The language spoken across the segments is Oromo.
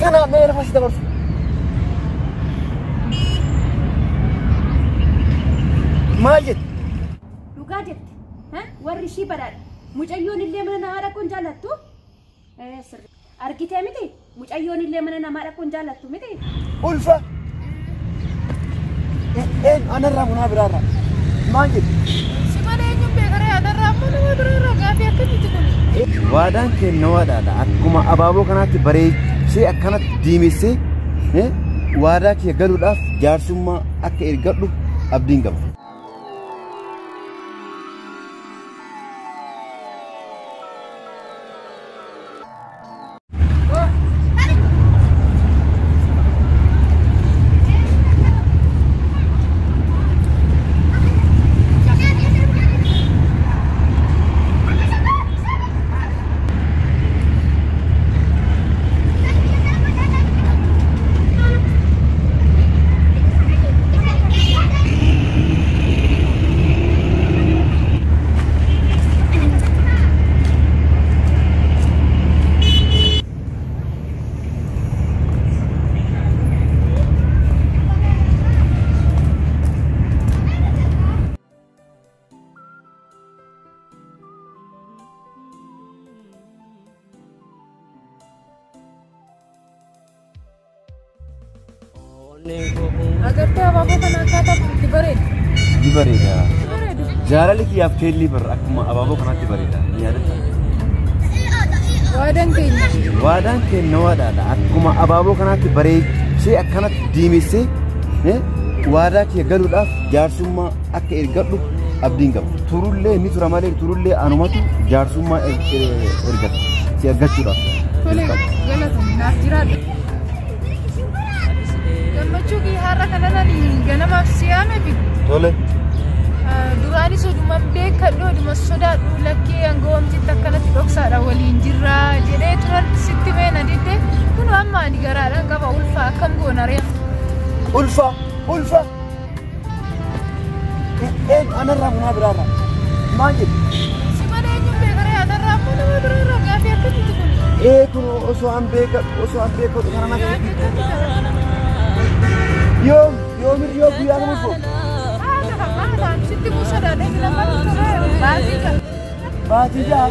Akkana mee lafa si dabarsu. Maal jette? Dhugaa jette. Warri ishii badhaadha. Mucayyoon illee mana namaa dhaquun jaallattu? Sirri. Argitee miti? Mucayyoon illee mana namaa dhaquun jaallattu miti? Ulfa. Een anarraa munaa biraarraa. Maal jette? Si malee eenyuun beekaree anarraa ammoo nama biraarraa gaafii akkamitti kun? Waadaan kenna waadaadha. Akkuma abaaboo kanaatti bareechee akkanatti diimessee waadaa kiyya galuudhaaf jaarsummaa akka ergadhu abdiin qaba. Agartee abaaboo kana akkaataa itti bareedu. Ni bareeda. Jaalalli kiyyaaf keellii barra akkuma abaaboo kanaatti bareeda. Ni yaadatta? Waadaan keenya. Waadaan keenya waadaadha. Akkuma abaaboo kanaatti bareechee akkanatti diimessee waadaa kiyya galuudhaaf jaarsummaa akka ergadhu abdiin qaba. Turullee ni tura malee turullee anumatu jaarsummaa ergata. Si argachuudhaaf. Tole galatoomi naaf jiraadhu. Gammachuu kiyya har'a kanan ganamaaf si'aame fi Tole. Duraanis oduman beekadhu oduma sodaadhu lakkee hangoomtitti akkanatti dhoksaadha waliin jirra jedhee turan sitti meena didde kun amma ani garaadhaan qaba ulfa akkam goona ree. Ulfa ulfa. Een anarraa munaa biraarraa. Maal jedhu? Si malee eenyuun beekaree anarraa ammoo nama biraarraa gaafii akkamitti kun? Ee kun osoo an beekadhu osoo an beekadhu kana nama. Gaafii akkamitti kana? Yoom yoom yoo guyyaa nama ulfoo? Sitti muu sodaadha lammata baatii qaba. Baatii jaha.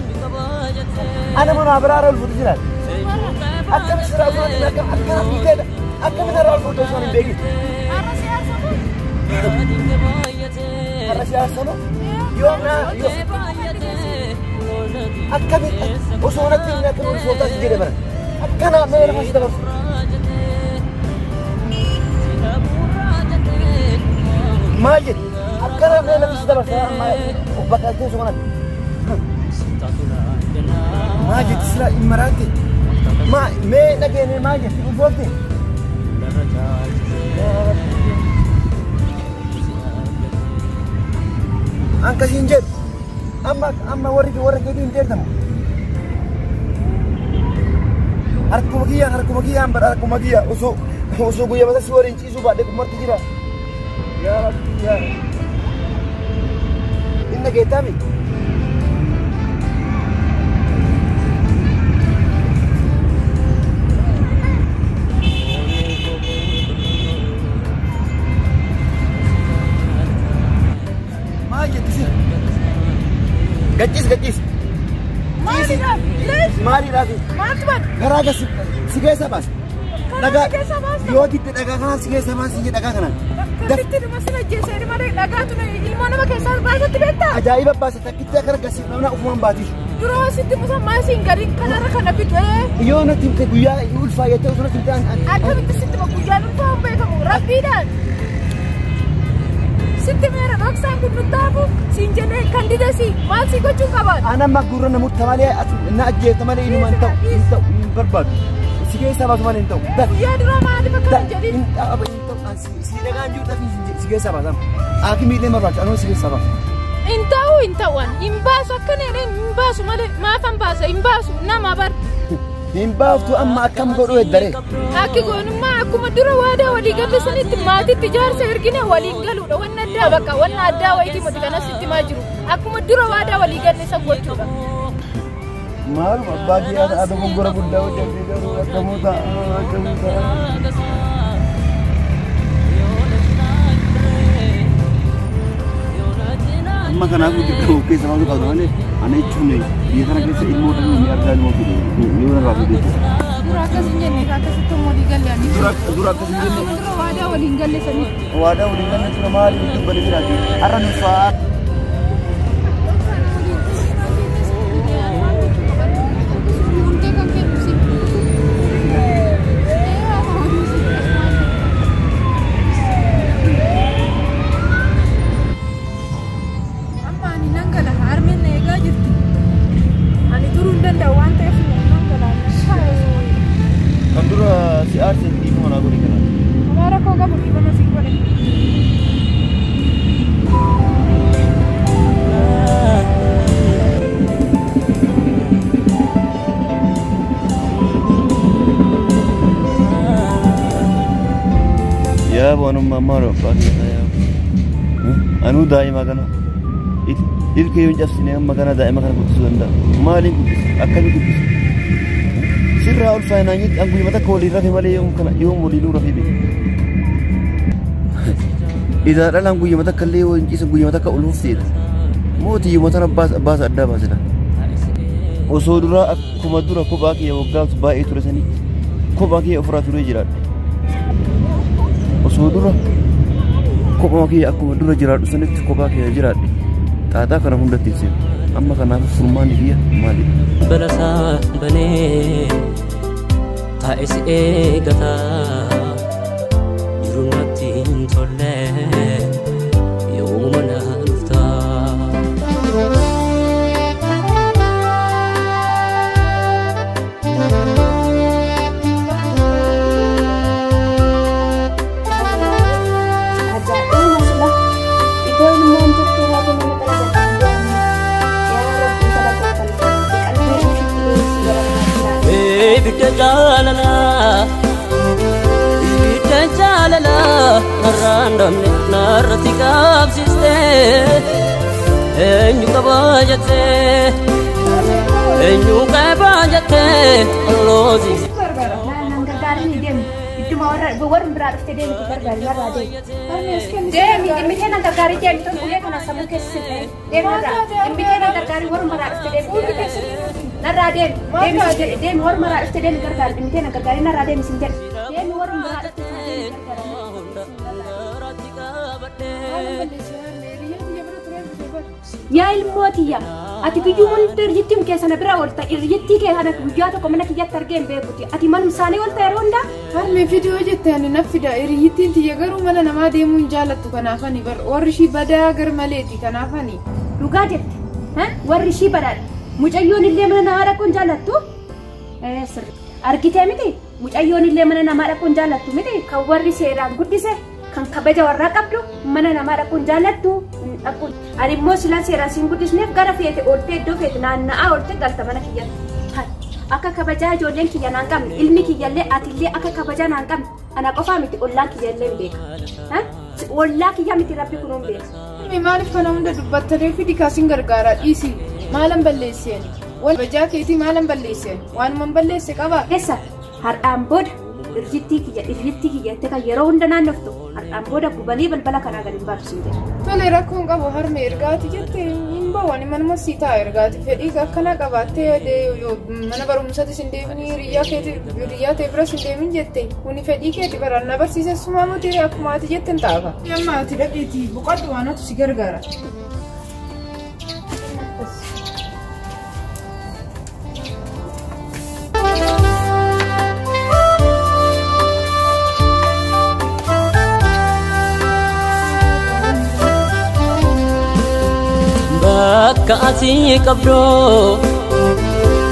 Ana munaa biraarraa ulfuutu jiraata. Akkami siraa osoo hin akkam akkana fiiteedha. Akkami narraa ulfuutu osoo hin beekin. Har'a si aarsamu? Har'a si aarsamu? Yoom naa yoom akkami osoo natti hin akkami ulfootaa si jedhe bara. Akkana mee lafa si dabarsu. Maal jedhu? Akkana mee lafa si dabarsa amma bakka teessoo kanatti. Maal jetti sila hin maraatte? Maa mee dhageenye maal jetti ulfoofte? Akkasiin jedhu amma amma warri warra keetii hin deertamu. Harkuma kiyyaan bara harkuma kiyya osoo osoo guyyaa mata si waliin ciisuu baadhee marti jira. Yaa Rabbi yaa Inna geettami. Maal jetti sir? Gachiis gachiis. Maaliidhaaf? Lees? Maaliidhaaf? Maaltu bade? Garaa gasi si keessa baasa. Karaa keessa baasa? Yoo didde dhagaa kanaan si keessa baasa si dhagaa kanaan. Akkamitti dhuma sila ajjeesee malee dhagaatu ilmoo nama keessaa baasatti beektaa? Ajaa'iba baasa takkitti akkana gasi namna ufumaan baatiif. Duroo sitti musa maasiin gadiin kanarra kana fixee. Yoo natti himte guyyaa ulfaa jettee osoo natti himte Akkamitti sitti ma guyyaan ulfaa hin beekamu rabbiidhaan. Sitti meera dhoksaan kun nuttaafu siin jedhee kan didesi maal si gochuu qaban? Ana amma gurra namoota malee na ajjeeta malee inuma hin ta'u hin ta'u hin barbaadu. Si keessaa baasu malee hin ta'u. Guyyaa duraa maaliif akkana hin jedhin? Hin ta'u hin ta'u si dhagaan jiru dhafi si keessaa baasama. Haakimii illee barbaachisu anuma si keessaa baasu. Hin ta'u hin ta'uan hin baasu akkana jedheen hin baasu malee maafan baasa hin baasu nama bar. Hin baaftu amma akkam godhu eddaree? Akki goonummaa akkuma dura waadaa walii galle sanitti maatitti jaarsa ergine waliin galuudha. Wanna addaa bakka wanna addaa wayitii miti kanas itti himaa jiru. Akkuma dura waadaa walii galle san gochuudha. Maaluma abbaa kiyyaa ta'a dogoggora guddaa hojjetee garuu akkamuu ta'a akkamuu ta'a. Amma kanaafuu xiqqoo of keessa baasuu qabda malee ana jechuun biyya kana keessa ilmoo dhalli ni argaa ilmoo fide ni warraa fide jechuudha. Dura akkas hin jenne akkasitti walii galle ani. Dura akkas hin jenne. Dura waadaa waliin galle sanitti. Waadaa waliin galle tura maali dubbate jiraate har'a nu fa'aa. Yaa waanuma ammaa abbaa kiyya yaa. Anuu daa'ima kana ilkee yoo hin cabsine amma kana daa'ima kana guddisuu danda'a. Maaliin guddisa? Akkamiin guddisa? Sirraa ol faayinaa jetti an guyyuma takka waliin rafe malee yoom kana yoom waliinuu rafee beeka. Idaa dhalaan guyyuma takka illee yoo hin ciisan guyyuma takka ol hufteedha. Mootiyyuma tana baasa addaa baasila. Osoo duraa akkuma dura kophaa kiyya waggaatu baay'ee ture sanii kophaa kiyya ofirraa turee jiraadha. Osoo dura kophaa kiyya akkuma dura jiraadhu sanitti kophaa kiyya jiraadhe xaaxaa kana hundatti hin seenu. Amma kanaaf furmaanni kiyya maalidha? Balasaa banee taa'ee si eegataa jiru natti hin tolle yoomuma na dhuftaa. Ibidda jaalala narraan dhabne narratti qabsiiste eenyu qabaa jettee eenyu qabaa jettee ollooti. Naan gargaarin deemu idduma warra biraa dhuftee deemtu gargaari narraa deemu. Deemi dhimmitee nan gargaarii deemi tun ulee kana sammuu keessa sin ta'e deemi narraa dhimmitee nan gargaarii warra biraa dhuftee deemtu. Narraa deemi deemi deemi warra biraa dhuftee deemi gargaari dhimmitee nan gargaarii narraa deemi sin jedhe deemi warra biraa dhuftee deemi gargaari. Yaa ilmootiyya ati guyyuu hunda hiriyittiin keessana bira oolta hiriyyittii kee kana guyyaa tokko mana kiyyatti argee hin beekuti ati manuma isaanii oolta yeroo hundaa. Harmee fiduu jette ani na fida hiriyyittiin tiyya garuu mana namaa deemuu hin jaalattu kanaafani warri ishii badaa gar maleeti kanaafani. Dhugaa jette warri ishii badaadha mucayyoon illee mana namaa dhaquu hin jaalattu. Argitee miti mucayyoon illee mana namaa dhaquu hin jaalattu miti kan warri seeraan guddise kan kabaja warraa qabdu mana namaa dhaquu hin jaalattu. Ani immoo silaan seeraan siin guddisneef gara feete ooltee iddoo feete naanna'aa ooltee galta mana kiyyatti. Akka kabajaa ijoolleen kiyya naan qabne ilmi kiyyallee atillee akka kabajaa naan qabne ana qofaa miti ollaan kiyyallee hin beeka. Ollaa kiyya miti rabbi kunuun beeka. Maaliif kana hunda dubbattanii fidi kaasin gargaaraa dhiisi maalan balleesseen kabajaa keetii maalan balleesseen waanuman balleesse qabaa. Keessa har'aan booda hiriyittii kiyya jettee kan yeroo hunda naannoftu har'aan booda gubalii balbala kanaa gadi hin baatu siin jedha. Tole rakkoon qabu harme ergaati jette hin bahu ani manuma sii ta'a ergaati fedhii akkana qabaattee mana barumsaatti sin deemin hiriyyaa ta'e bira sin deemin jette kuni fedhii keeti baraan na barsiise sumaa muti akkuma ati jette hin ta'a. Amma ati dhaqeetii boqodhu waanatu si gargaara.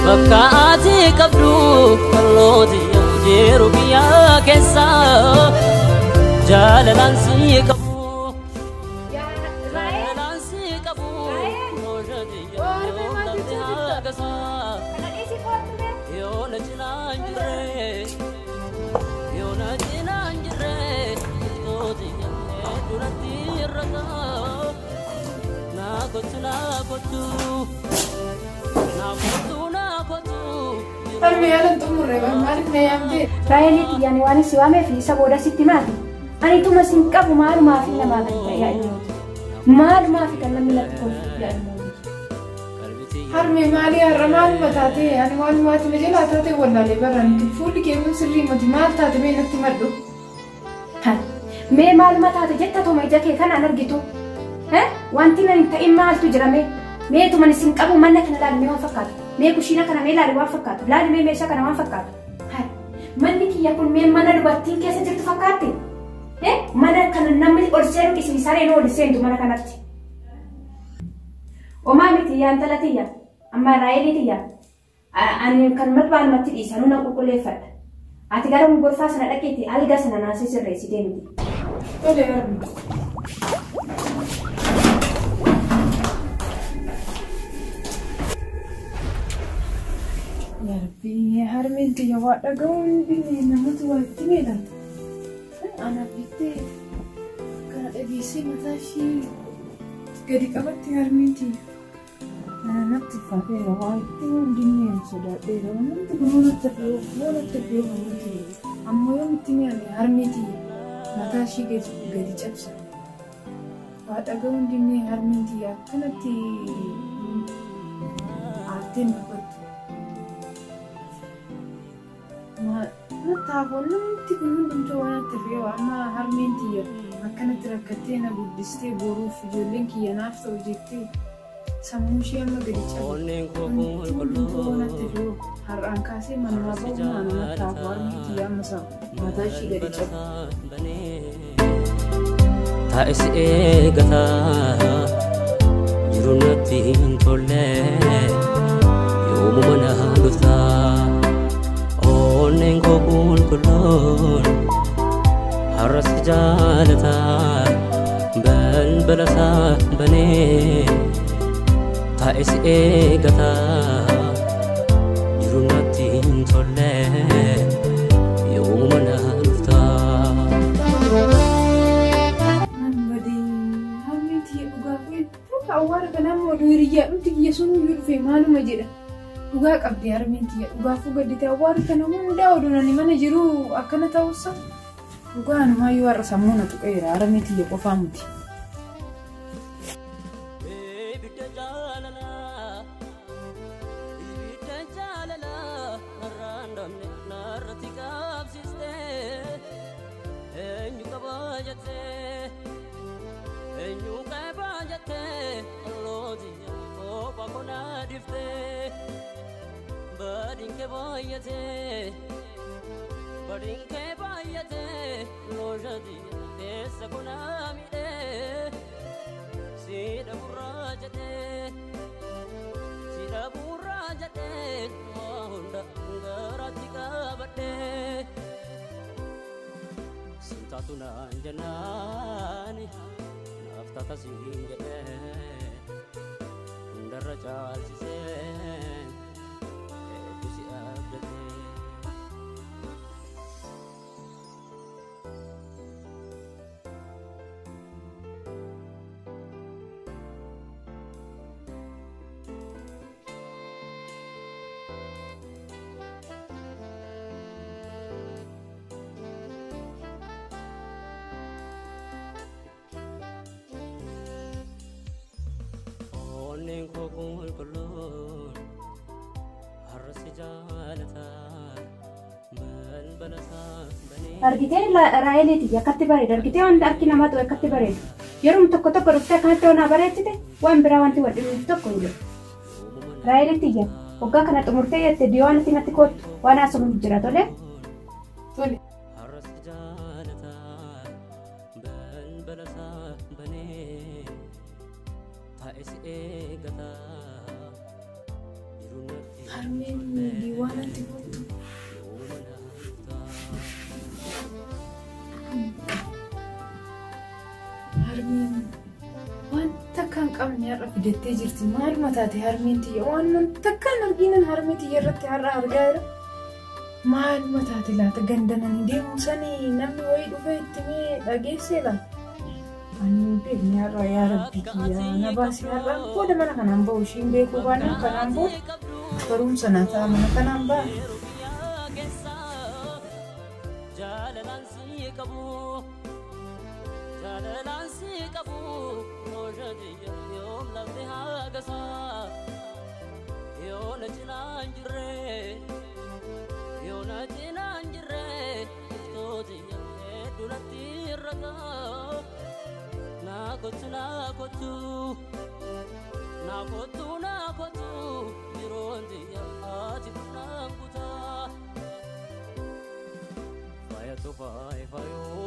Bakka ati qabdu kallooti jiru biyya keessa jaalalaan si qabu. Jaalalaan si qabu. Yoona cinaan jirre yoona cinaan jirre ilmooti duratti irra. Na kotu na kotu na kotu na kotu. Harmee yaalan xumurre maaliif na yaamtee? Raayilii xiyyaan waan si waameef isa booda sitti maati. Ani tuma sin qabu maalumaaf namaa gadi ta'e yaa ilmooti. Maalumaaf kan namni natti kolfu yaa ilmooti. Harmee maalii har'a maaluma taatee ani waanumaati na jalaa taatee wallaalee barran fuulli kee kun sirrii miti maal taate mee natti madhu. Mee maaluma taate jetta tuma ija kee kanaan argitu. Wanti nan hin ta'in maaltu jira mee? Mee tuma sin qabu mana kana laali mee waan fakkaatu. Mee kushiina kana mee laali waan fakkaatu. Laali mee meeshaa kana waan fakkaatu. Manni kiyya kun mee mana dubartiin keessa jirtu fakkaatti? Mana kana namni ol seenu isin sareen ol seentu mana kanatti. Omaa miti yaa intala tiyya. Amma Raayilii tiyya. Ani kan madbaalumatti dhiisanuu nan qulqulleeffadha. Ati gara gorfaa sana dhaqeeti alga sana naasii sirreessi deemti. Tole harmee. Yaa Rabbi harmeen tiyya waa dhaga'uun dhibee namatti waa itti meedha. Anaaf jettee kana dhageessee mataa ishee gadi qabatti harmeen tiyya. Ana natti ulfaateera waa itti hundinni ani sodaadheera. Namni kun natti fe'uuf natti fe'uuf namatti ammoo yoo itti mi'ame harmee tiyya mataa ishee gadi cabsa. Waa dhaga'uun dinnee harmeen tiyya akkanatti aarteen dubbattu. Natti namni kun hundumtuu waan natti fe'u amma harmeen tiyya akkanatti rakkattee na guddistee boruuf ijoolleen kiyya naaf ta'u jettee sammuu ishee amma gadi cabe. Hundumtuu waan natti fe'u har'aan kaasee manumaa ba'u maana natti hafu harmeen tiyya amma mataa ishee gadi cabe. Taa'es eegataa jiru natti hin tolle yoomuma na dhuftaa. Onneen koo qulqulluun har'a si jaalataa balbala isaa banee taa'es eegataa jiru natti hin tolle yoomuma na dhuftaa. Harmeen tiyya dhugaa hedduu awwaara kanaan oduu hiriyyaa dhumti kiyya sun iyyuu dhufe maaluma jedha. Dhugaa qabdi harmeen tiyya dhugaafuu gaddite awwaara kana hundaa oduun ani mana jiru akkana ta'uusa dhugaa anumaa yoo har'a sammuu na tuqeera harmee tiyya qofaa miti. Ibidda jaalalaa ibidda jaalalaa narraan dhabne narratti qabsiistee eenyu qabaa jettee eenyu qabaa jettee ollooti kophaa konaa dhiftee badiin kee baay'atee badiin kee baay'atee loojati keessa konaa miidhee. Sida burraa jedhee sida burraa jedhee waa hunda garaatti qabadhee sintaatu naan jennaani naaf taata siin jedhee hundarra caalchisee hedduu si abdatee. Onneen koo qulqulluun har'a si jaalataa balbala isaa banee. Argitee Raayilii tiyya akkatti bareeda. Argitee wanta harki namaa ta'u akkatti bareedu. Yeroo tokko tokko dhuftee akkanatti onaa bareechite waan biraa wanti wal dhibuuf tokko hin jiru. Raayilii tiyya waggaa kana xumurtee jette diiwaanitti natti kottu waan haasofnuuf jira tole. Tole. Har'a si jaalataa balbala isaa banee taa'es eegataa jiru natti Harmeen diiwaanatti kottu. yoomuma na dhuftaa. Harmeen wanta akka hin qabne har'a fidattee jirti. Maaluma taate harmeen tiyya waan wanta akka hin arginan harmee tiyya irratti har'a argaa jira. Maaluma taate laata gandananii deemuu sanii namni wayii dhufee itti mee dhageessee laata? Ani hin beekne har'a yaa Rabbi kiyya na baasi har'a booda mana kanaan bahu ishiin beekuu baannaan kanaan booda Barumsa na ta'a mana kanaan ba'a. Jaalalaan si qabu, jaalalaan si qabu, toosha tiyya yoom lafti haagasaa, yoo na cinaa hin jirre, yoo na cinaa hin jirre, iftoo tiyya hedduu natti hir'ata. Naa kottu, naa kottu, naa kottu, naa kottu, yeroon tiyya ati bunaan kutaa. Faayatu faaya faayoo.